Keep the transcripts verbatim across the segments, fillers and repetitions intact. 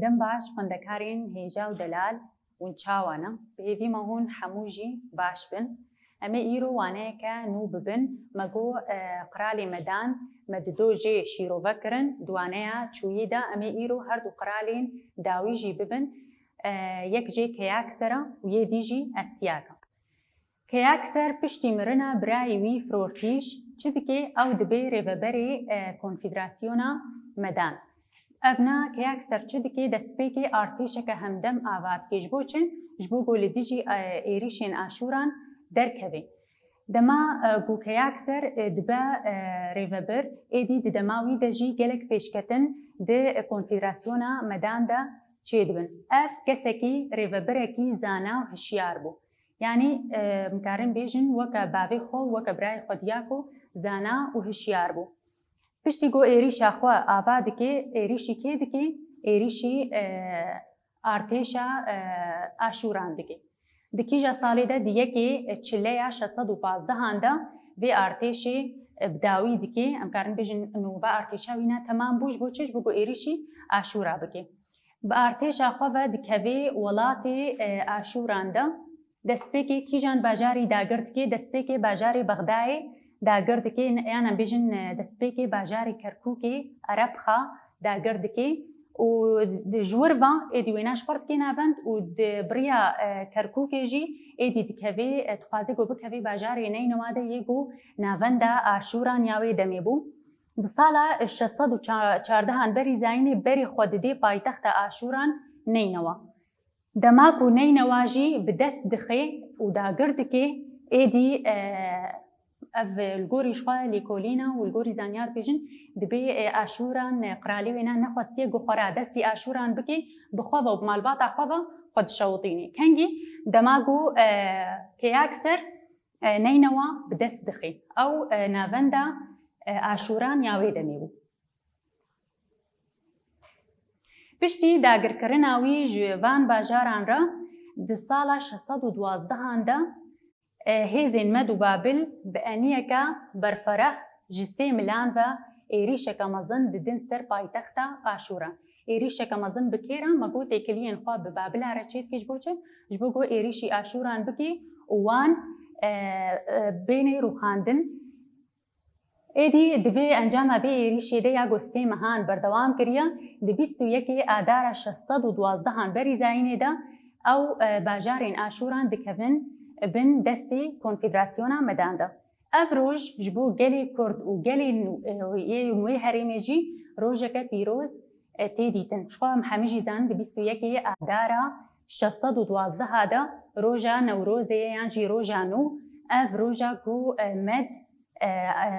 Dem baş xwendekarên hêja û delal, hûn çawa ne? Bi hêvî me hûn hemû jî baş bin. Em ê îro waneyeke nû bibin. Me got, e, qiralê me dan, me di do jê şîrove kirin, di waneya çûyî de em ê îro her du qiralên dawî jî bibin. E, yek jê keyakser e û yê dî jî estiyaka. Keyakser piştî mirina birayê wî Firortîş çi dike? Ew dibe rêveberê, e, Konfederasyona Medan. Ev na Keyakser çi dike? Destpêkê artêşeke hemdem ava dike. Ji bo çi? Ji bo ku li dijî, e, êrîşên Aşûran derkeve. Dema, e, ku Keyakser, e, dibe, e, rêvebir, êdî di dema wî de jî gelek pêşketin di, e, Konfederasyona Medan de çêdibin. Ev kesekî, rêvebirekî zana û hişyar bû. Yanî, e, em karin bêjin weke bavê xwe, weke birayê xwe diya ku zana û hişyar bû. Piştî ku êrîşa xwe ava dike, êrîşî kê dike? Êrîşî, e, artêşa, e, Aşûran dike. Di kîja salê de? Di yekê çileya şeş sed û pazdehan de vê artêşê, e, bi dawî dike. Em karin bêjin nû va artêşa wî ne temam bû. Ji bo çi? Ji bo ku êrîşî Aşûra bike. Bi artêşa xwe ve dikeve welatê, e, Aşûran de. Destpêkê kîjan bajarî dagir dike? Destpêkê bajarê Bexdayê dagir dike, yan em bêjin, e, destpêkê bajarê Kerkûkê, Erebxa dagir dike. Û di ji wir ve êdî wêna ji xwe re dike navend û di bi riya, e, Kerkûkê jî êdî dikeve, e, dixwaze ku bikeve bajarê Neynewa de yê ku navenda Aşûran ya wê demê bû. Di sala şeş sed û çardehan berî zayînê berê xwe didê paytexta Aşûran Neynewa. Dema ku Neynewa jî bi dest dixe û dagir dike, êdî, e, ev li gorî ji xwe lêkolîna û li gorî zanyar bêjin, dibê, e, Aşûran, e, qiralê wê ne nexwestiye ku xwe radestî Aşûran bike, bi xwe ve û bi malbata xwe ve xwe dişewitîne. Kengî? Dema ku, e, Keyakser, e, Neynewa bi dest dixe. Ew, e, navenda, e, Aşûran ya wê demê bû. Piştî dagirkirina wî ji van bajaran re di sala şeş sed û duwazdehan de, e, hêzên Med û Babil bi eniyeke berfereh ji sê milan ve êrîşeke mezin didin ser paytexta Aşûran. Êrîşeke mezin bi kê re? Me got têkiliyên xwe bi Babila re çêdike. Ji bo çi? Ji bo ku êrîşî Aşûran bike û wan, e, e, bêne rûxandin. Êdî di vê encama vê êrîşê de ya ku sê mehan berdewam kiriye, di bîst û yekê Adara şeş sed û duwazdehan berî zayînê de ew, e, bajarên Aşûran dikevin bin destê Konfederasyona Medan de. Ev roj ji bo gelê Kurd û gelên, e, yê wê herêmê jî rojeke pîroz, e, tê dîtin. Ji xwe em hemî jî zanin di bîst û yekê Adara şeş sed û duwazdeha de roja Newrozê ye yan jî roja nû, ev roja ku, e, Med, e, e,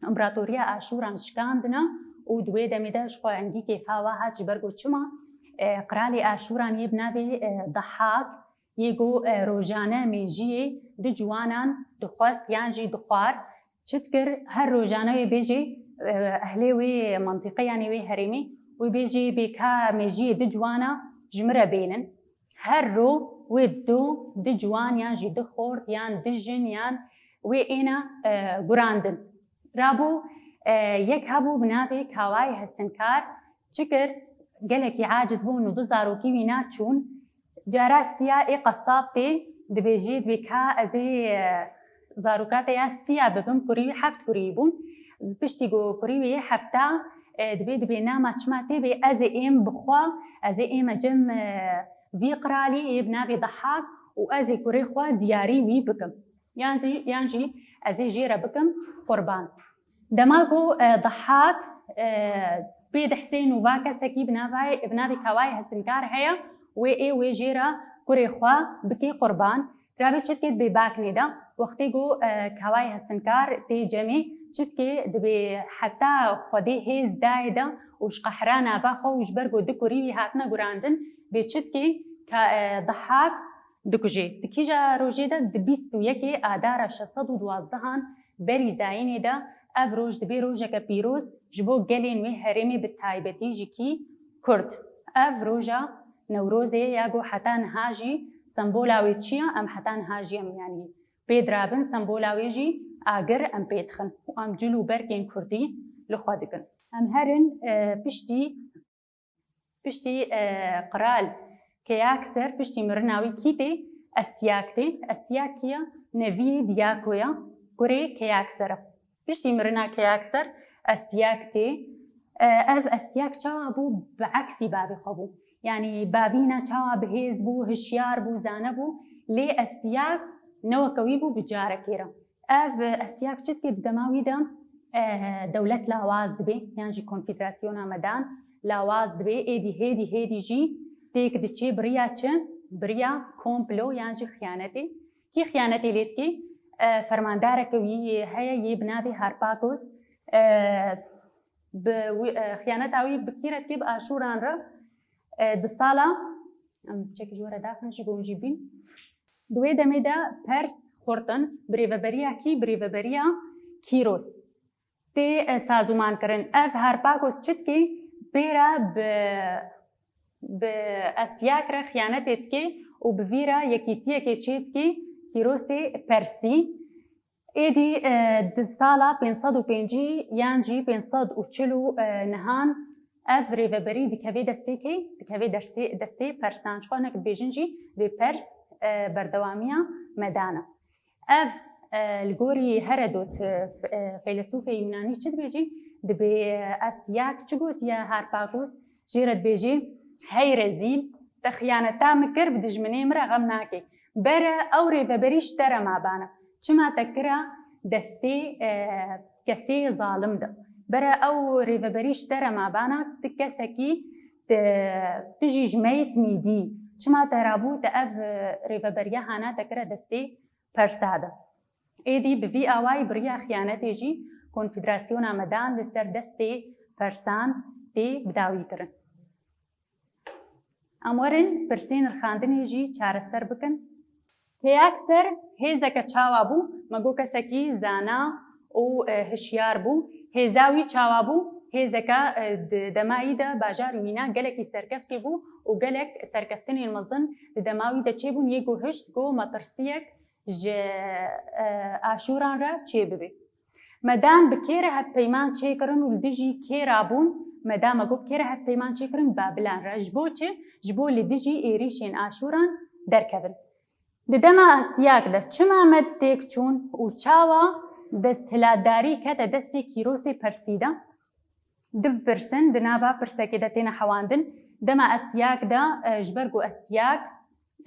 împeratoriya Aşûran şikandine û di wê demê de ji xwe engî kêfa wa hat, ji ber ku çima, e, qiralê Aşûran yê bi navê, e, Dehak yê ku, e, rojane mêjiyê di ciwanan dixwest yan jî dixwar, çi dikir? Her rojane wê bêjê, e, ehlê wê mentiqê yanî wê herêmê, wê bêjê bê ka mêjiyê di ciwana ji min re bênin. Her ro wê du, du ciwan yan jî du xort yan du jin yan wê êne, e, gurandin. Rabû, e, yek hebû bi navê Kawayê Hesinkar, çi kir? Gelekî aciz bûn û du zarokî wî neçûn. Cara siya ê qesab tê, dibêjê, dibê ka ez ê, e, zaroka te ya siya bibim, kurî wî heft kurî bûn. Piştî ku kurî wî yê hefta, e, dibê, dibê nama çima tê bê, ez ê êm bi xwe, ez ê ême cem, e, vî qiralî yê bi navê Dehak û ez ê kurê xwe diyarî wî bikim. Yan zî, yan jî ez ê jê re bikim qurban. Dema ku, e, Dehak, e, pê dihsên û va kesekî bi navayê, bi navê Kawayê Hesinkar heye, wê ê wê jê re kurê xwe bikê qurban. Rabê çi dikê dibê baknê de, wextê ku, e, Kawayê Hesinkar tê cemê, çi dikê dibê heta Xwedê hêz dayê de û ji qehra nava xwe û ji ber ku du kurî wî hatine gurandin, bê çi dikê ka, e, Dehak dikujê. Di kîja rojê de? Di bîst û yekê Adara şeş sed û duwazdehan berî zayînê de ev roj dibê rojeke pîroz ji bo gelên wê herêmê, bi taybetî jî kî Kurd. Ev roja Newrozê ye ya ku heta niha jî sembola wê çi ye, em heta niha jî em yanî pê dirabin, sembola wê jî agir em pê dixin û em cil û berkên Kurdî li xwe dikin. Em herin, e, piştî Piştî, e, qral Keyaxer, piştî mirina wî kî tê? Astyag tê. Astyag kî ye? Neviyê Diakoya, kurê Keyaxer e. Piştî mirina Keyaxer, Astyag tê. E, ev Astyag çawa bû? Bi eksî bavê xwe bû. Yanî bavîna çawa bihêz bû, hişyar bû, zane bû. Lê Astyag ne weke wî bû bi carekê re. Ev Astyag çi dike? Di dema wî de, e, dewlet lawaz dibe, yan jî Konfederasyona Medan lawaz dibe. Êdî hêdî hêdî jî têk diçe bi riya çi? Bi riya komplo yan jî xiyanetê. Kî xiyanetê lê dike? E, fermandareke wî heye yê bi navê Harpakos. E, bi wî, e, xiyaneta wî bi kî re dike? Bi Aşûran re. E, di sala, em çekî ji we re daxin ji bo hûn jî bîn. Di wê demê de Pers xurt in, bi rêveberiya kî? Bi rêveberiya Kîros tê, e, sazûman kirin. Ev Harpakos çi dike? Pê re bi, bi Astyag re xiyanetê dike û bi vî re yekîtiyekê çê dike Kîrosê Persî. Êdî, e, di sala pênc sed û pêncî yan jî pênc sed û çil û nehan ev rêveberî dikeve destê kê? Dikeve dersê, destê Persan. Çixwe hinek dibêjin jî vê Pers, e, berdewamiya Medan e. Ev, e, li gorî Herodot, e, f-, e, feylesûfê Yûnanî çi dibêjî? Dibê, e, Astyag çi gotiye Harpakos? Jê re dibêjê, hey rezîl, te xiyaneta min kir, bi dijminê min re xem nakê. Bere ew rêveberî ji te re mabana. Çima te kira destê, e, kesê zalim de? Bere ew rêveberî ji te re mabana, tu kesekî, tu, tu jî ji me yî, tu mîdî. Çima te rabû te ev, e, rêveberiya hana te kira destê Persa de? Êdî bi vî awayî bi riya xiyanetê jî Konfederasyona Medan li ser destê Persan tê bidawî kirin. Em werin pirsê nirxandinê jî çareser bikin. Keyaxer hêzeke çawa bû? Me got kesekî zana û, e, hişyar bû. Hêza wî çawa bû? Hêzeke, e, di dema wî de bajarê Mîna gelekî serkeftî bû û gelek serkeftinên mezin di dema wî de çêbûn, yê ku hişt ku metirsiyek ji, e, Aşûran re çêbibe. Medan bi kê re hevpeyman çêkirin û li dijî kê rabûn? Medan me got bi kê re hevpeyman çêkirin? Bi Babilan re. Ji bo çi? Ji bo li dijî êrîşên Aşûran derkevin. Di dema Astyag de çima Med têk çûn û çawa desthilatdarî kete destê Kîrosê Persî de? Du pirsin di nava pirsekê de têne hewandin. Dema Astyag de, e, ji ber ku Astyag,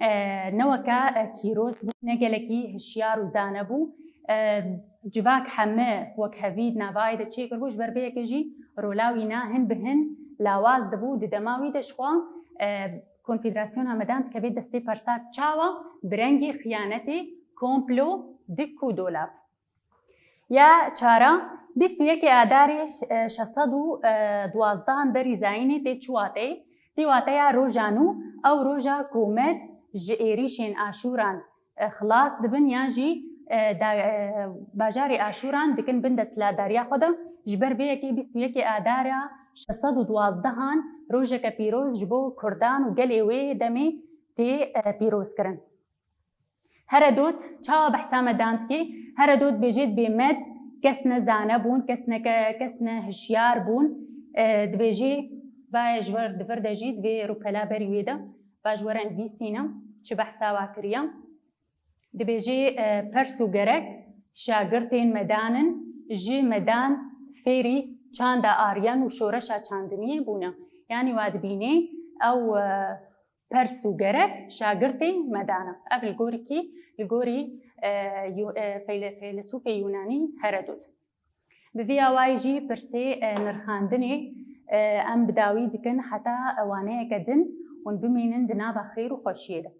e, ne weke, e, Kîros bû, ne gelekî hişyar û zane bû. E, civak heme wekhevî di navayê de çêkiribû, ji ber vê yekê jî rola wî na hin bi hin lawaz dibû. Di dema wî de jixwe, e, Konfederasyona Medan dikeve destê Persa. Çawa? Bi rengê xiyanetê, komplo, dik û dolab. Ya çara, bîst û yekê Adarê, e, şeş sed û duwazdehan berî zayînê tê çi wateyê? Tê wateya roja nû, ew roja ku Med ji êrîşên Aşûran, e, xilas dibin yan jî, e, da-, e, bajarê Aşûran dikin bin desthilatdariya xwe de. Ji ber vê yekê bîst û yekê Adara şeş sed û duwazdehan rojeke pîroz ji bo Kurdan û gelê wê demê tê, e, pîrozkirin. Herodot çawa behsa Medan dike? Herodot dibêje dibê Med kes ne zane bûn, kes ne ke-, kes ne hişyar bûn. E, dibêje, va ji wir, di vir de jî di vê rûpela berî wê de, va ji we re nivîsîne, çi behsa wa kiriye. Dibêje, e, Pers û Gerek şagirtên Medan in, ji Medan fêrî çanda Aryan û şoreşa çandiniyê bûne. Yanî wa dibîne ew, e, Pers û Gerek şagirtê Medan e. Ev li gorî kî? Li gorî, e, Yu-, e, feyle-, feylesûfê Yûnanî Herodot. Bi vî awayî jî pirsê, e, nirxandinê, e, em bi dawî dikin heta waneyeke din hûn bimînin di nava xêr û xweşiyê de.